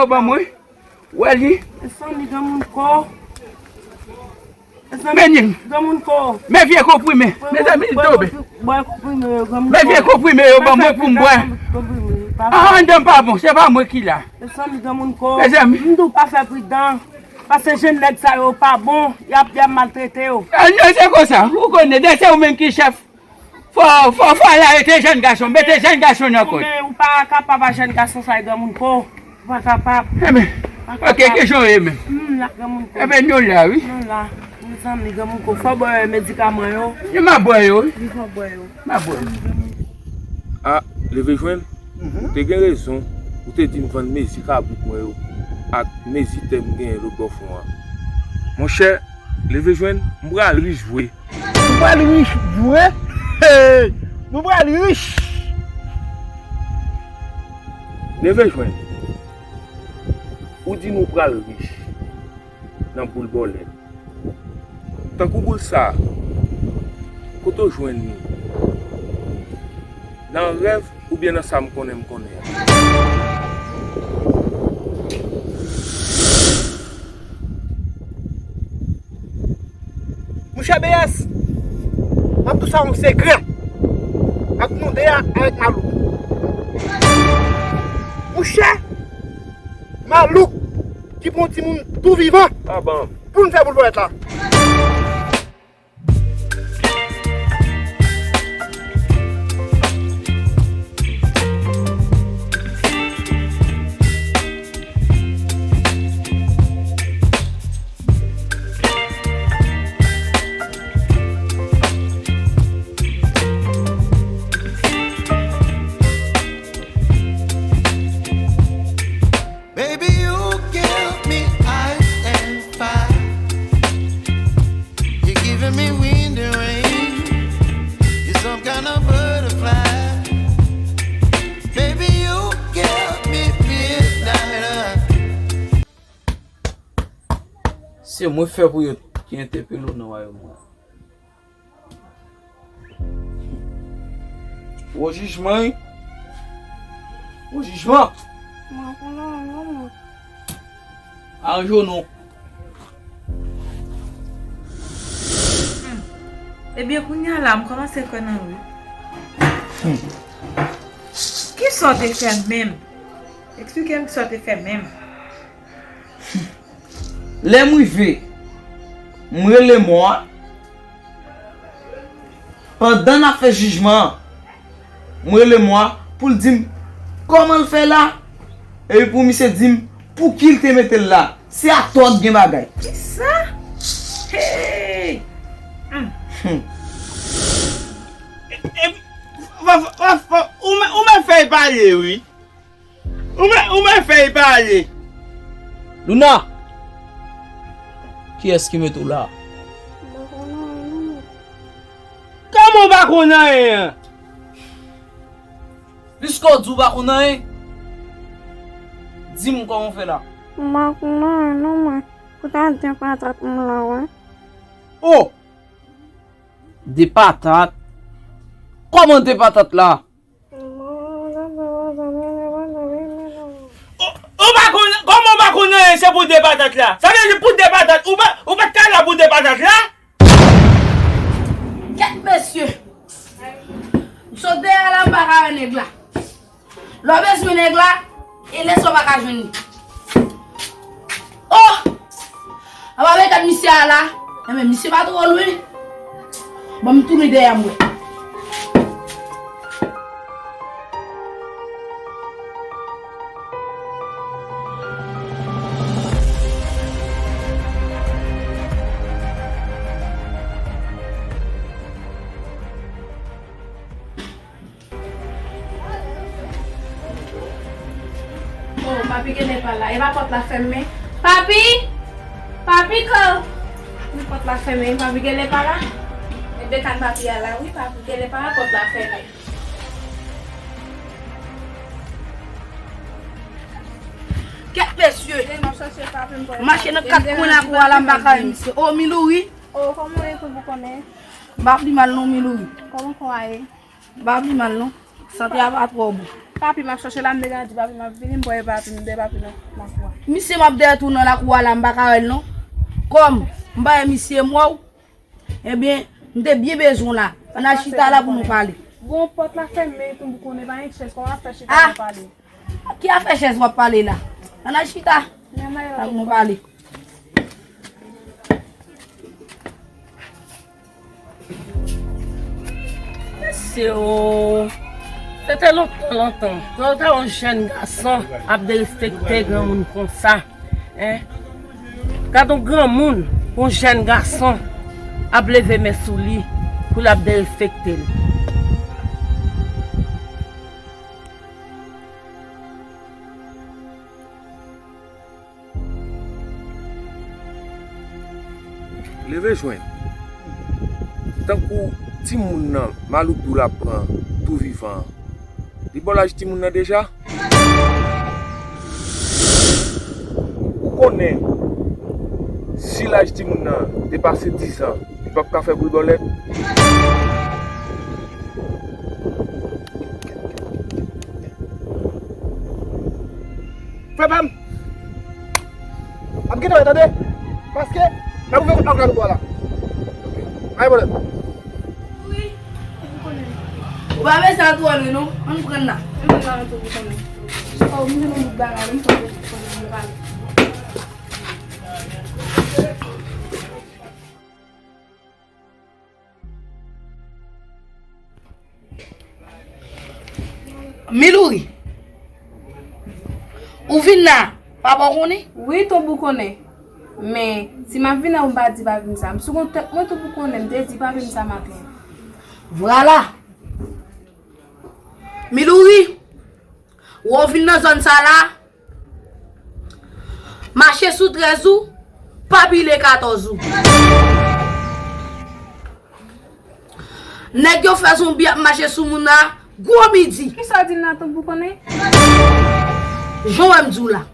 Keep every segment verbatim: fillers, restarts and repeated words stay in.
Ban mwen. Wè li. Mezanmi, granmoun ko. Mezanmi, men li. Granmoun ko. Men vye konprime. Mezanmi, li tonbe. Bwè konprime yo, granmoun ko. Men vye konprime yo, ban mwen pou m bwè. Ah, anndan m pa bon, se pa mwen ki la. Mezanmi, granmoun ko. Mezanmi. M di w pa fè pridan. Paske jèn nèg sa yo pa bon, y ap, y ap maltrete yo. Ah, non, se konsa. Ou konnen, dè se ou menm ki chèf. Fò, fò, fò al arete jèn gason, mete jèn gason nan kòd. Men ou pa kapab a jèn gason sa, granmoun ko. Ou pa kapab. Enben, oke, ki jan w ye menm? M la, granmoun ko. Enben, nou la, wi. Nou la. Mezanmi, granmoun ko. Fò bwè medikaman yo. Yo, m a bwè yo, wi. Wi, fò bwè yo. M a bwè yo. A, leve jwenn? Ou te gen rezon. Ou te di m vann mezi kabrit mwen yo ak mezi tè m genyen lòt bò fwon an. Monchè, leve jwenn, m pral rich vre. Nou pral rich vre. Hey! Nou pral rich. Leve jwenn. Ou di nou pral rich nan boul bòlèt. Tankou boul sa, kote w jwenn li? Nan rèv oubyen nan sa m konnen m konnen an? Mouche B S, m ap di w sa yon sekrè. Ant nou de a avèk Malouk. Mouche, Malouk ki pran yon timoun tou vivan pou n fè boul bòlèt la. Baby, you give me ice and fire. You're giving me wind and rain. You're some kind of butterfly. Baby, you give me midnight. Se mwen fè pou yo ki entèpele w nan wayòm mwen. Gwo jijman, wi. Gwo jijman. Mwen konnen non, mwen. Aranje w non. Hmm. Ebyen, kounye a la, m kòmanse kwè nan ou. Hmm. Kisa w te fè menm? Eksplike m kisa w te fè menm. Lè m rive, m rele mò a. Pandan n ap fè jijman an, m rele mò a pou l di m kòman l fè la. Epi pou misye di m pou ki l te mete l la. Se atò k gen bagay. Kisa? Hey! Hmm. Hmm. E, e, ou mèt, ou mèt fè l pale, wi. Ou mèt, ou mèt fè l pale. Luna! Kiyès ki mete w la? M pa konn anyen non, mèt. Kòman w pa konn anyen an? Piske w di w pa konn anyen, di m kòman w fè la. M pa konn anyen non, mwen. Ou ta di patat m la, wi. O! De patat? Kòman de patat la? Ou, ou pa konn, kòman ou pa konn anyen se pou de patat la? Sa vle di pou de patat, ou pa, ou pa t ka la pou de patat la? Kèt mesye! M sot deyò la, m pa ka wè nèg la. Lè w bezwen nèg la, e lè sa w pa ka jwenn li. Oh! Apa men gad misye a la. Enben, misye pa twò lwen. Ban m tounen dèyè m wè. Oh, papi genlè pa la. E pa pòt la fèmen. Papi! Papi ko! Wi, pòt la fèmen. Papi genlè pa la. E bekàn papi a la, wi, papi genlè pa la, pòt la fèmen. Kèt mesye! Mache nan kat kwen lakou a la, m pa ka wè misye. Oh, Milouri! Oh, kòman w ye, pou w konnen? M pa pi mal non, Milouri. Kòman kò a ye? M pa pi mal non. Sante a pa twò bon. Papi, m ap chache la, m te gen di papi, m ap vini, m pral papi, m de papi nan lakou a. Misye m ap dèyè tou nan lakou a la, m pa ka wè l non. Kòm m pa wè misye m wè w, ebyen, m te byen bezwen w la. Ann al chita la pou nou pale. Bon, pòt la fèmen, tonton Boukonnen, pa gen chèz, kòman ap fè chita pou pale? Ki afè chèz w ap pale la? Ann al chita. Ak nou pale. Mesye o, se te lontan, lontan, lè w ta wè yon jèn gason ap derespekte granmoun konsa, en. Gad yon granmoun, yon jèn gason ap leve men sou li pou l ap derespekte l. Leve jwenn. Tankou timoun nan, malouk di w l ap pran tou vivan an. Li bò laj timoun nan deja? Ou konnen, si laj timoun nan depase diz an, li p ap ka fè pou l bò lèt. Frè pa m, ap gentan wè, tande? Paske n ap ouvè kòt la pou la. Ay, bòlèt. Ou pa bezwen al twò lwen, non. Ann pran la. Ann pran la, ann pran la. Oh, m jwenn yon bout bagay, m panse pou pale. Milouri, ou vin la, papa w konnen? Wi, tonton Boukonnen. Men, si m ap vin la, ou m pa di papi m sa. M sou kont tèt mwen, tonton Boukonnen, m te di papi m sa maten. Vwala. Milouri, ou vin nan zòn sa la, mache sou trèz ou, pa pile katòz ou. Nèg yo fè zonbi ap mache sou moun la, gwo midi. Kisa w di m la, tonton Boukonnen? Jan w wè m di w la.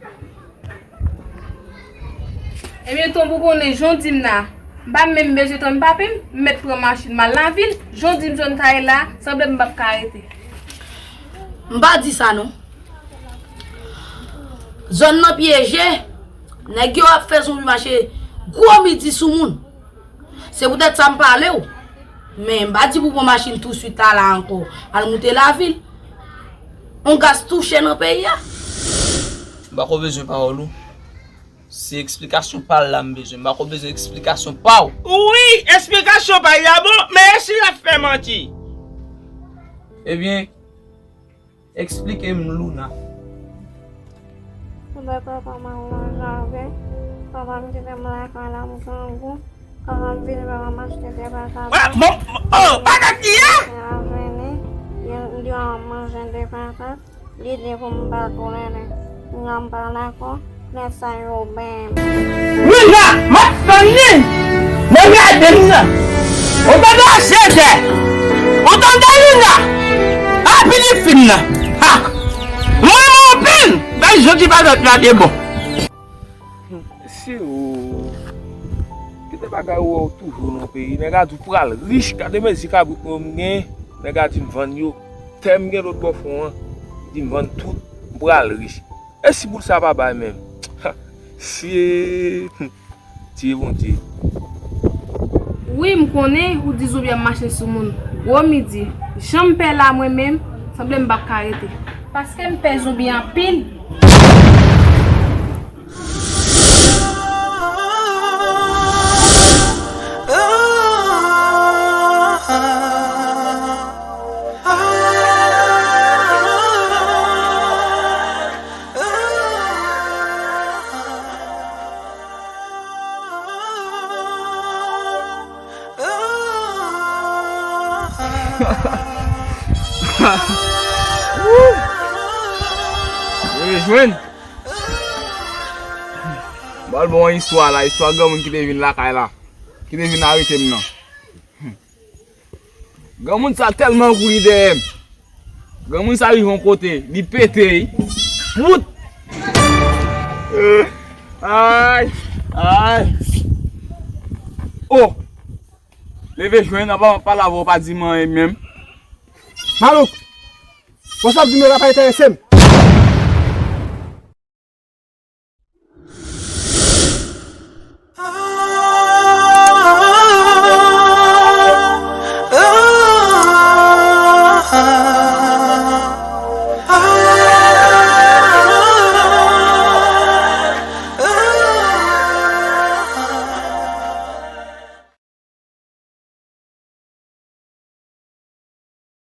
Ebyen, tonton Boukonnen, jan w di m la, m pa menm bezwen tann papi m, m mèt pran machin m al lavil, jan w di m zòn kay la, sanble m p ap ka rete. M pa di sa non. Zòn nan pyeje, nèg yo ap fè zonbi mache gwo midi sou moun. Se poutèt sa m pale w. Men m pa di pou pran machin touswit la, la ankò. Al moute lavil. On gaz touche nan peyi a. M pako bezwen pawòl ou. Se eksplikasyon pa l la m bezwen. M pako bezwen eksplikasyon pa w. Wi, eksplikasyon pa l la bon, men e si l ap fè manti? Ebyen, eksplike m, Louna. Mwen papa m al nan jaden, papa m kite m lakay la, m grangou, papa m vini, papa m achte de patat. Bon, oh, patat li ye? Mwen vini, li di m manje de patat, li di pou m pa tounen. Mwen pa dakò, lè sa yo Louna, m ap tann li. Mwen gade m nan. Ou tande, Jezè? Ou tande, Louna? A, Filipin nan. Ha! Mwen renmen anpil. Gade jan ti patat la te bon. Mesye o. Kite bagay ou wè w toujou nan peyi. Nèg a di w pral rich. Gade mezi kabrit mwen m gen. Nèg a di m vann yo. Tè m gen lòt bò fwon an. Di m vann tout. M pral rich. E si boul sa pa bay menm? Ha, sye. Tiye Bondye. Wi, m konnen ou di zonbi ap mache sou moun. Gwo midi. Jan m pè la mwen menm, sanble m p ap ka rete. Paske m pè zonbi anpil. Rejwenn. Ba l bon istwa la, istwa granmoun ki te vin lakay la, ki te vin arete m nan. Granmoun sa tèlman kouri dèyè m. Granmoun sa rive yon kote, li pete, wi. Pout! Ay! Ay! Oh! Leve jwenn, apa pa lave w pa di m anyen menm. Malouk! Bon, sa w ap di m yo pa enterese m.